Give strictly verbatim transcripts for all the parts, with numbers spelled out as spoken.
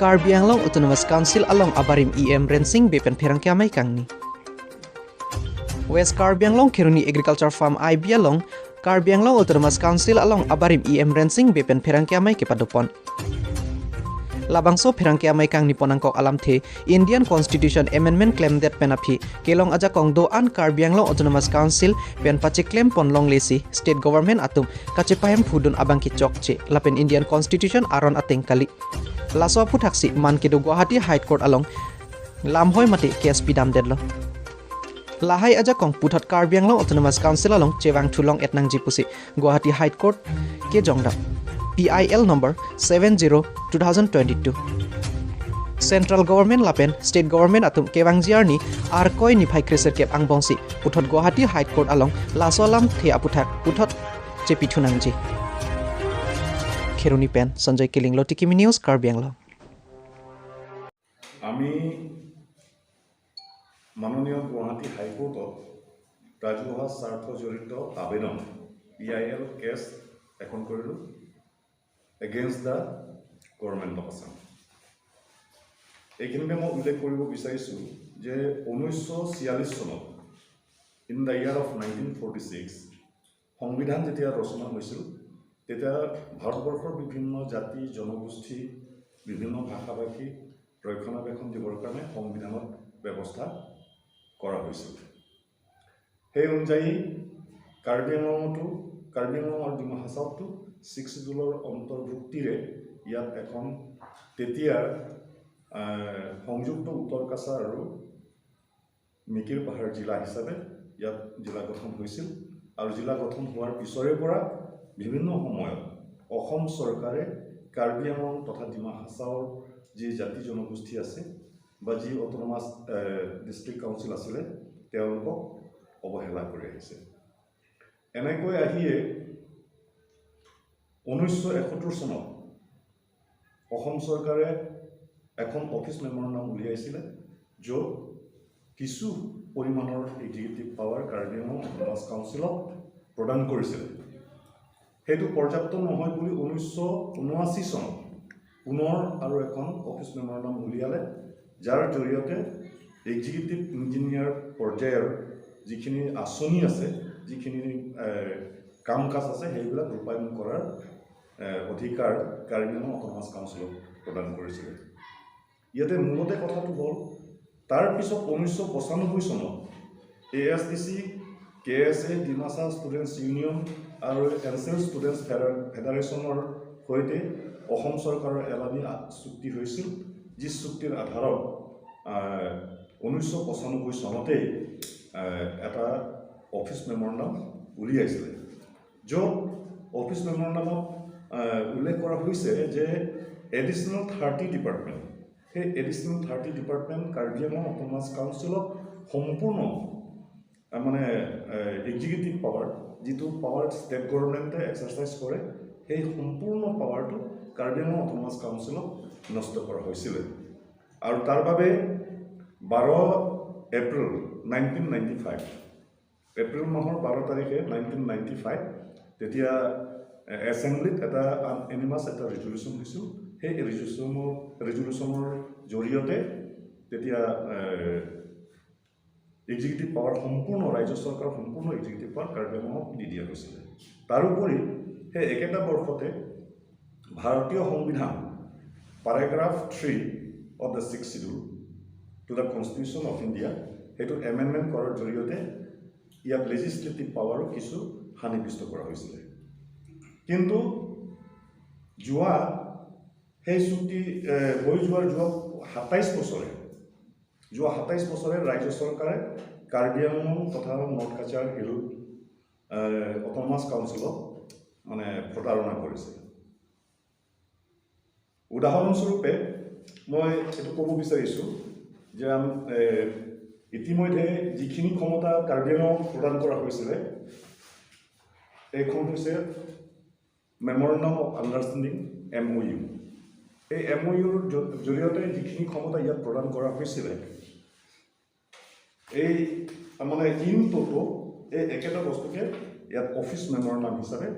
Karbi Anglong Autonomous Council along abarim E M Rensing Bey pen pherangke amei kangni. West Karbi Anglong Kheroni Agriculture Farm I B along Karbi Anglong Autonomous Council along abarim E M Rensing Bey pen pherangke amei kepadopon. Labangso pherangke amei kangni pon angkok alamthe Indian Constitution Amendment klemdet pen aphi kelong ajakong do-an Karbi Anglong Autonomous Council pen pacheklem pon longlesi State Government atum kachepahem phudun abang kechokche lapen Indian Constitution aron ateng kali. Laso aphuthaksi man kedo Guwahati High Court along lamhoi mate case pidamdetlo. Lahai ajakong puthot Karbi Anglong Autonomous Council along chevang thulong et nangji pusi Guwahati High Court kejongdam P I L number seven zero two thousand twenty-two. Central Government lapen State Government atum kevangji arni Arkoi niphai kre sirkep angbongsi puthot Guwahati High Court along laso alamthe aputhak puthot chepithu nangji. Kheroni pen Sanjoy Killing, Lotikimi News, Karbi Anglong. আমি মাননীয় গুৱাহাটী হাইকোৰ্টত ৰাজহুৱা স্বাৰ্থ জড়িত আবেদন P I L case এখন কৰিলোঁ against the Government of Assam। এইখিনিতে মই উল্লেখ কৰিব বিচাৰিছোঁ যে ঊনৈছশ ছিয়াল্লিছ চনত, in the year of nineteen forty six, সংবিধান যেতিয়া ৰচনা হৈছিল, তেতিয়া ভাৰতবৰ্ষৰ বিভিন্ন জাতি জনগোষ্ঠী, বিভিন্ন ভাষা ভাষী ৰক্ষণাবেক্ষণ দিবৰ কাৰণে সংবিধানত ব্যৱস্থা কৰা হৈছিল। সেই অনুযায়ী কাৰ্বি আংলঙতো, কাৰ্বি আংলং আৰু ডিমা হাছাওতো ছিক্স চিডুলৰ অন্তৰ্ভুক্তিৰে ইয়াত এখন তেতিয়াৰ আহ, সংযুক্ত উত্তৰ কাছাৰ আৰু মিকিৰ পাহাৰ জিলা হিচাপে ইয়াত জিলা গঠন হৈছিল। আৰু জিলা গঠন হোৱাৰ পিছৰে পৰা বিভিন্ন সময়ত অসম চৰকাৰে কাৰ্বি আংলং তথা ডিমা হাছাওৰ যি জাতি জনগোষ্ঠী আছে বা যি অট'নমাছ ডিষ্ট্ৰিক্ট কাউন্সিল আছিলে, তেওঁলোকক অৱহেলা কৰি আহিছে। এনেকৈ আহিয়ে ঊনৈছশ এসত্তৰ চনত অসম চৰকাৰে এখন অফিচ মেমৰেণ্ডাম উলিয়াইছিলে, য'ত কিছু পৰিমাণৰ executive power Karbi Anglong autonomous কাউন্সিলক প্ৰদান কৰিছিলে। সেইটো পৰ্যাপ্ত নহয় বুলি ঊনৈছশ ঊনাশী চনত পুনৰ আৰু এখন অফিচ মেমৰেণ্ডাম উলিয়ালে, যাৰ জৰিয়তে এক্সিকিউটিভ ইঞ্জিনিয়াৰ পৰ্যায়ৰ যিখিনি আঁচনি আছে, যিখিনি এ, কাম কাজ আছে, সেইবিলাক ৰূপায়ণ কৰাৰ এ, অধিকাৰ কাৰ্বি আংলং অট'নমাছ কাউন্সিলক প্ৰদান কৰিছিলে। ইয়াতে মূলতে কথাটো হ'ল, তাৰ পিছত ঊনৈছশ পঁচানব্বৈ চনত এ এছ ডি চি, কে এছ এ, ডিমাচা ষ্টুডেণ্টছ ইউনিয়ন আৰু এনচেল ষ্টুডেণ্টছ ফেডাৰ-, ফেডাৰেশ্যনৰ সৈতে অসম চৰকাৰৰ এলানি আ-, চুক্তি হৈছিল, যি চুক্তিৰ আধাৰত আহ, ঊনৈছশ পঁচানব্বৈ চনতেই আহ, এটা অফিচ মেমৰেণ্ডাম উলিয়াইছিলে, য'ত অফিচ মেমৰেণ্ডামত আহ, উল্লেখ কৰা হৈছে যে এডিশ্যনেল থাৰ্টি ডিপাৰ্টমেণ্ট, সেই additional thirty department Karbi Anglong autonomous কাউন্সিলক সম্পূৰ্ণ আহ, মানে এক্সিকিউটিভ পাৱাৰ, যিটো পাৱাৰ ষ্টেট গভৰ্ণমেণ্টে এক্সাৰচাইজ কৰে, সেই সম্পূৰ্ণ পাৱাৰটো কাৰ্বি আংলং অট'নমাছ কাউন্সিলক ন্যস্ত কৰা হৈছিলে। আৰু তাৰ বাবে বাৰ April nineteen ninety five, April মাহৰ বাৰ তাৰিখে নাইনটিন নাইণ্টি ফাইভ, তেতিয়া এ, এছেম্বলিত এটা আনএনিমাছ এটা ৰিজলিউশ্যন দিছিল। সেই ৰিজলিউশ্যনৰ ৰিজলিউশ্যনৰ জৰিয়তে তেতিয়া এ, এক্সিকিউটিভ পাৱাৰ সম্পূৰ্ণ, ৰাজ্য চৰকাৰৰ সম্পূৰ্ণ এক্সিকিউটিভ পাৱাৰ কাৰ্বি আংলঙক দি দিয়া হৈছিলে। তাৰোপৰি সেই একেটা বৰ্ষতে ভাৰতীয় সংবিধান paragraph three of the sixth schedule to the Constitution of India, সেইটো এমেণ্ডমেণ্ট কৰাৰ জৰিয়তে ইয়াত লেজিছলেটিভ পাৱাৰো কিছু সন্নিৱিষ্ট কৰা হৈছিলে। কিন্তু যোৱা সেই চুক্তি এ, হৈ যোৱাৰ যোৱা সাতাইছ বছৰে, যোৱা সাতাইছ বছৰে ৰাজ্য চৰকাৰে কাৰ্বি আংলং তথা নৰ্থ কাছাৰ হিল এ, অট'নমাছ কাউন্সিলক মানে প্ৰতাৰণা কৰিছে। উদাহৰণস্বৰূপে মই এইটো ক'ব বিচাৰিছোঁ যে আম- এ, ইতিমধ্যে যিখিনি ক্ষমতা কাৰ্বি আংলঙক প্ৰদান কৰা হৈছিলে, এইখন হৈছে মেমৰেণ্ডাম অফ আণ্ডাৰষ্টেণ্ডিং, এম অ' ইউ। এই এম অ' ইউৰ জ- জৰিয়তে যিখিনি ক্ষমতা ইয়াত প্ৰদান কৰা হৈছিলে, এই মানে ইন ট'টো এই একেটা বস্তুকে ইয়াত অফিচ মেমৰেণ্ডাম হিচাপে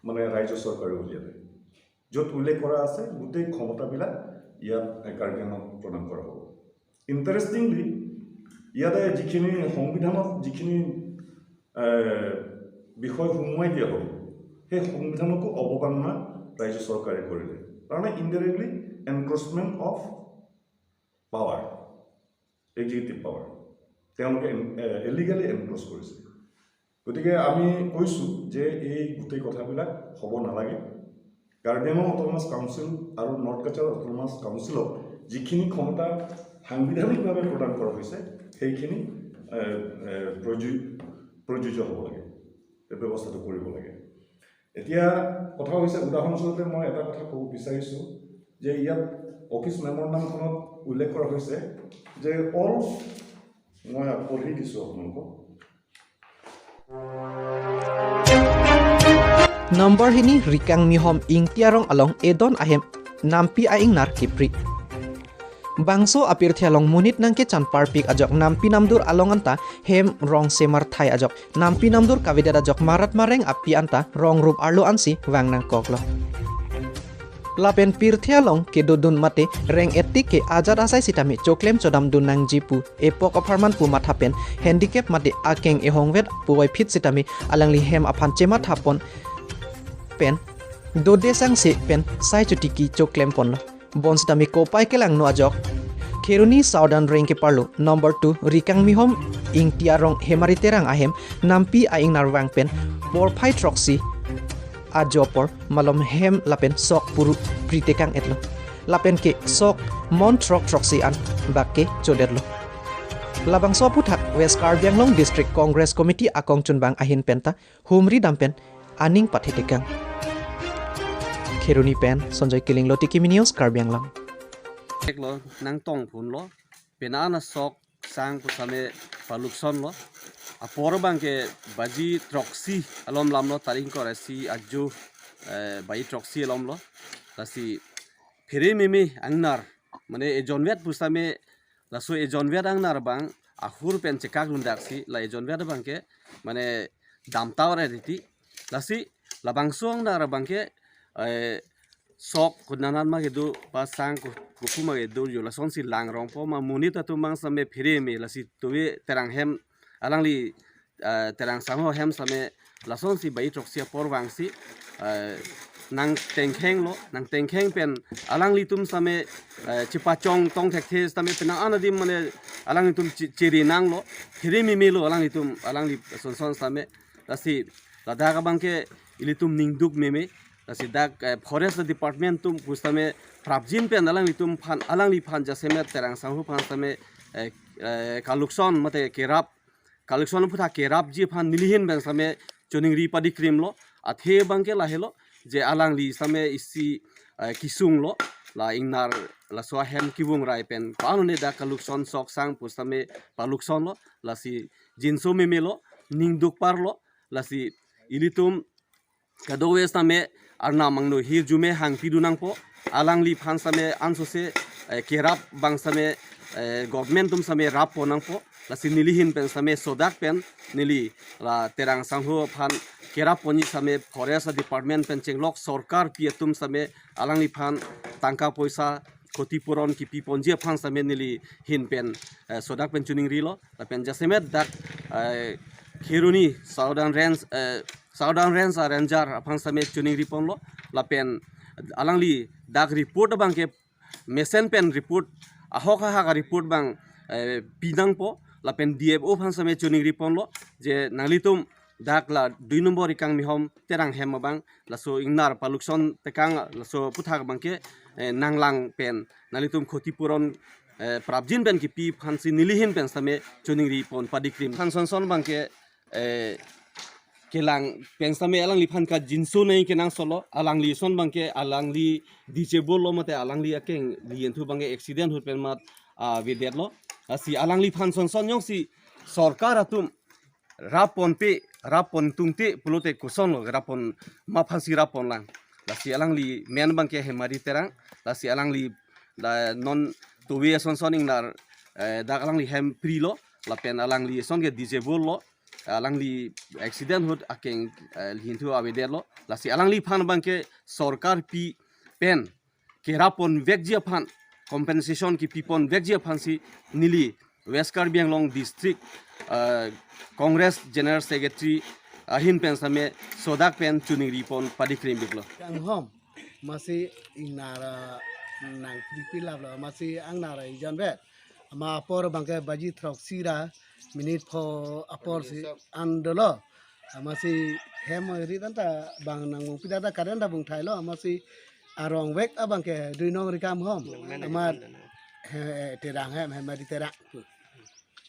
মানে ৰাজ্য চৰকাৰে উলিয়ালে, য'ত উল্লেখ কৰা আছে গোটেই ক্ষমতাবিলাক ইয়াত কাৰ্বি আংলঙক প্ৰদান কৰা হ'ব। ইণ্টাৰেষ্টিংলি, ইয়াতে যিখিনি সংবিধানত যিখিনি এ, বিষয় সোমোৱাই দিয়া হ'ব, সেই সংবিধানকো অৱমাননা ৰাজ্য চৰকাৰে কৰিলে। তাৰমানে indirectly encroachment of power, executive power তেওঁলোকে ইলিগেলি এনক্ৰচ কৰিছে। গতিকে আমি কৈছোঁ যে এই গোটেই কথাবিলাক হ'ব নালাগে। কাৰ্বি আংলং অট'নমাছ কাউন্সিল আৰু নৰ্থ কাছাৰ অট'নমাছ কাউন্সিলক যিখিনি ক্ষমতা সাংবিধানিকভাৱে প্ৰদান কৰা হৈছে, সেইখিনি এ, এ, প্ৰযু- প্ৰযোজ্য হ'ব লাগে, এই ব্যৱস্থাটো কৰিব লাগে। এতিয়া কথা হৈছে, উদাহৰণস্বৰূপে মই এটা কথা ক'ব বিচাৰিছোঁ যে ইয়াত অফিচ মেমৰেণ্ডামখনত উল্লেখ কৰা হৈছে যে অল, মই পঢ়ি দিছোঁ আপোনালোকক। Number hini Rikangmihom Ingti arong along edon ahem nampi a-ingnar kepri. Bangso apirthe along monit nangkechan parpik ajok nampi namdur along anta hem rong semarthai ajok nampi namdur kavedet ajok marat mareng api anta rong rup arlo ansi vang nangkoklo. Lapen pirthe along kedodun mate reng etik ke ajat asai sitame choklem chodamdun nangji pu epok apharman pu matha pen handicap mate akeng ehongvet puvoiphit sitame alangli hem aphan chemathapon pen dode sangse pen sai chotiki choklem ponlo. Bonsitame kopai kelangno ajok Kheroni Southern Range keparlo number two Rikangmihom Ingti arong Hemari Terang ahem nampi a-ingnar vang pen porphai throksi ajo apor malom hem lapen sok puru pritekang etlo. Lapen ke sok mon throk throksi an bak ke chodetlo. Labangso aphuthak West Karbi Anglong District Congress Committee akongchunbang ahin penta humri dam pen aning pathetekang. Kheroni pen Sanjoy Killing, Lotiki Mini News, Karbi Anglong. Teklo nangtong phunlo, penang asok sang pusitame paluksonlo. Apor abangke baji throksi alom lamlo, tarik ingkoi ra isi ajo, eh, baji throksi alomlo. Lasi phere meme a-ingnar, mane ejonvet pusitame, laso ejonvet a-ingnar abang ahur pen chekak dundaksi, la ejonvet abangke mane damtau ra titi. Lasi labangso a-ingnar abangke, eh, sok kunanan ma kedo, ba sang ku- kuku ma kedo, yo lasonsi langrongpo ma monit atum abang sitame phere meme, lasi tuve Terang hem, alangli, eh, Terang Sangho hem sitame lasonsi baji throksi apor vangsi, eh, nangtengkhenglo, nangtengkheng pen alanglitum sitame, eh, chepachong tong thekthe sitame penang an adim mane alanglitum che- cheri nanglo, phere memelo alanglitum, alangli sonson sitame. Lasi ladak abangke ilitum ningduk meme, lasi dak, eh, Forest Department atum pusitame prapjin pen alanglitum aphan, alangliphan jasemet Terang Sangho aphan sitame, eh, eh, kalukson mate kerap, kalukson aphuthak kerapji aphan nelihin pen sitame choningri padikrimlo. Athe abangke lahelo je alangli sitame isi, eh, kesunglo, la ingnar laso ahem kevung rai pen ko-an ne dak kalukson sok sang pusitame paluksonlo, lasi jinso memelo, ningduk parlo, lasi ilitum kadokave sitame arnam angno hirjume hangpidun nangpo, alangliphan sitame ansose, eh, kerap abang sitame, eh, government atum sitame rappon nangpo, lasi nelihin pen sitame sodak pen neli la Terang Sangho aphan kerap ponji sitame Forest Department pen chenglok sorkar pi atum sitame alangliphan tangka poisa khoti puron kepi ponji aphan sitame nelihin pen, eh, sodak pen choningrilo, lapen jasemet dak, eh, Kheroni Southern Range, eh, Southern Range a-ranger aphan sitame choningri ponlo, lapen alangli dak report abangke mesen pen report, ahok ahak a-report abang, eh, pi nangpo, lapen D F O aphan sitame choningri ponlo, je nanglitum dak la dui number Rikangmihom Terang hem abang laso ingnar palukson tekang laso aphuthak abangke, eh, nanglang pen nanglitum khoti puron, eh, prapjin pen kepi aphansi nelihin pen sitame choningri pon padikrim. Aphan sonson abangke, eh, kelang pen sitame alangliphan kajinso nai kenangsotlo, alangli ason abangke alangli disable lo mate alangli akeng liyenthu abangke accident ahut pen mat, ah, avedetlo. Lasi alangliphan sonson jongsi sorkar atum rappon pe, rappon tungte pulote kosonlo, rappon ma aphansi rappon lang. Lasi alangli men abangke Hemari Terang, lasi alangli da non tuve asonson ingnar, eh, dak alangli hem prilo, lapen alangli ason ke disable lo, alangli accident ahut akeng, eh, liyenthu avedetlo, lasi alangliphan abangke sorkar pi pen kerap ponvekji aphan compensation kepipon vekji aphansi neli West Karbi Anglong District, ah, Congress General Secretary ahin pen sitame sodak pen choningri pon padi krim biklo. Ang hom, masi ingnara nang pipi laplo, masi angnara ijan be. Ama apor abangke baji throksi ra minute pho aporsi an dolo. Amasi hem ri dan ta bang nang mung pida ta kaden ta bung thailo, amasi arong vek abangke dui nong rikam hom. Ama he, terang hem, hem di terang.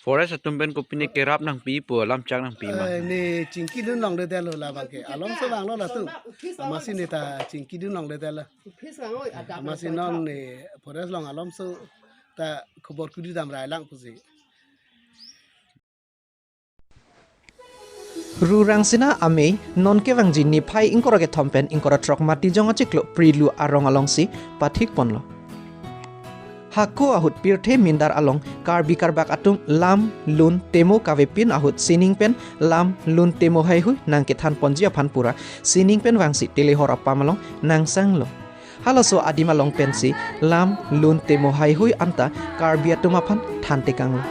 Forest atum pen kopine kerap nangpipo, lamchak nangpi ma? Eh, ne chingki dun long de lo labangke. Alom so bang lo latum. Amasi ne ta chingki dun long de lo. Amasi non ne forest long alom so ta khobor kudi dam rai lang pusi. Ru Rangsina Amei non kevangji niphai ingkoi ra kethom pen ingkoi ra throk Matijong achiklo Prilu arong alongsi pathik ponlo. Hako ahut pirthe mindar along Karbi Karbak atum lam, lun, temo kavepin ahut sining pen lam, lun, temo heihui nangkethan ponji aphan pura sining pen vangsi telehor apam along nangsanglo. Halaso adim along pensi lam, lun, temo heihui anta Karbi atum aphan thantekanglo.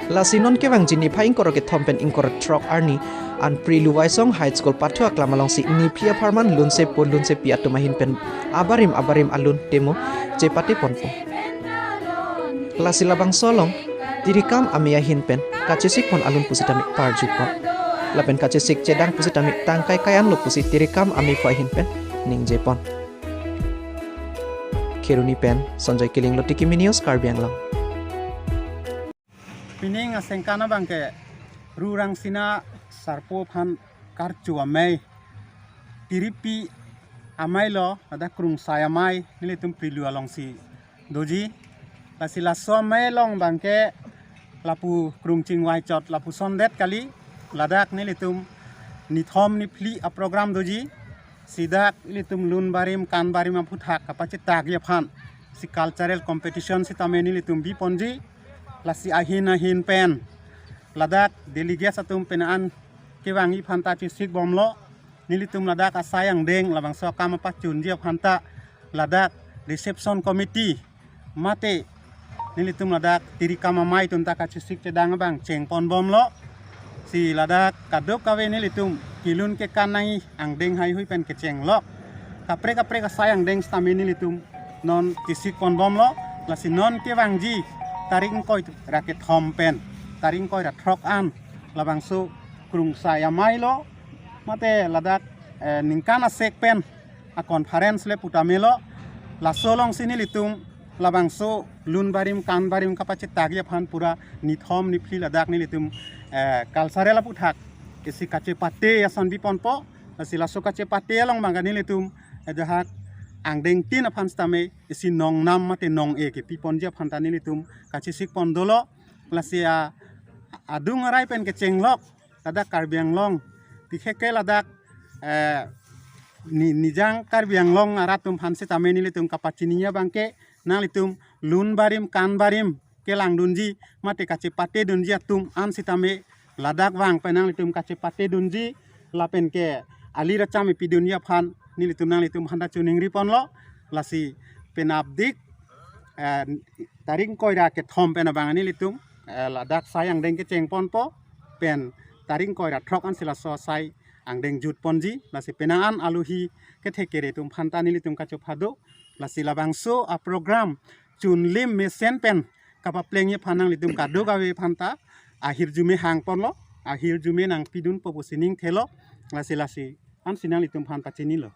Lasi non kevangji niphai ingkoi ra kethom pen ingkoi ra throk arni an Prilu Waisong High School pathu aklam alongsi niphli apharman lunsepo lunsepi atum ahin pen abarim abarim alun temo chepate ponpo. Lasi labangso along Tirikam Amei ahin pen kachesik pon alun pusitame parjupon. Lapen kachesik chedang pusitame tangkai kai-an lo pusi Tirikam Amei pho ahin pen ningje pon. Kheroni pen Sanjoy Killing lo, Tikimi News, Karbi Anglong. Pining asengkan abangke Ru Rangsina Sarpo aphan karchu amei, tiripi amei lo, ladak Krungsai Amei nelitum Prilu alongsi doji. Lasi laso amei along abangke lapu krung chingvai chot lapuson det kali, ladak nelitum nithom niphli aprogram doji. Si dak nelitum lun barim kan barim aphuthak kapachethakji aphan si cultural competition sitame nelitum biponji. Lasi ahin ahin pen ladak delegates atum pen an kevangji aphanta chesik bomlo. Nelitum ladak asai angdeng labangso akam apachunji aphanta ladak reception committee mate nelitum ladak Tirikam Amei atum ta kachesik chedang abang chengpon bomlo. Si ladak kadokave nelitum kelun kekan nangji angdeng heihui pen kechenglok kaprek kaprek asai angdeng sitame nelitum non chesik pon bomlo. Lasi non kevangji tarik ingkoi ra kethom pen tarik ingkoi ra throk an labangso Krungsai Amei lo mate ladak, eh, ningkan asek pen a conference le pu tame lo. Laso alongsi nelitum labangso lun barim kan barim kapachethakji aphan pura nithom niphli ladak nelitum, eh, cultural aphuthak isi kachepate ason biponpo. Lasi laso kachepate along abangke nelitum, eh, jahak angdeng tin aphan sitame isi nongnam mate nong-e kepiponji aphanta nelitum kachesik pon dolo. Lasi a, adung arai pen kechenglok ladak Karbi Anglong, bikheke ladak, eh, ni, nijang Karbi Anglong arat atum aphan sitame nelitum kapachini abangke nanglitum lun barim kan barim kelangdunji mate kachepatedunji atum an sitame ladak vang pen nanglitum kachepatedunji lapen ke alir acham epidunji aphan nelitum nanglitum aphanta choningri ponlo. Lasi penapdik, eh, tarik ingkoi ra kethom pen abang nelitum, eh, ladak asai angdeng kecheng ponpo pen tarik ingkoi ra throk ansi laso asai angdeng jut ponji. Lasi penang an alohi kethe kere atum aphanta nelitum kachopha do. Lasi labangso aprogram chunlim mesen pen kapaplengji aphan nanglitum kadokave aphanta ahirjume hang ponlo, ahirjume nangpidunpo pusi ning thelo. Lasi lasi ansi nanglitum aphan pachinilo.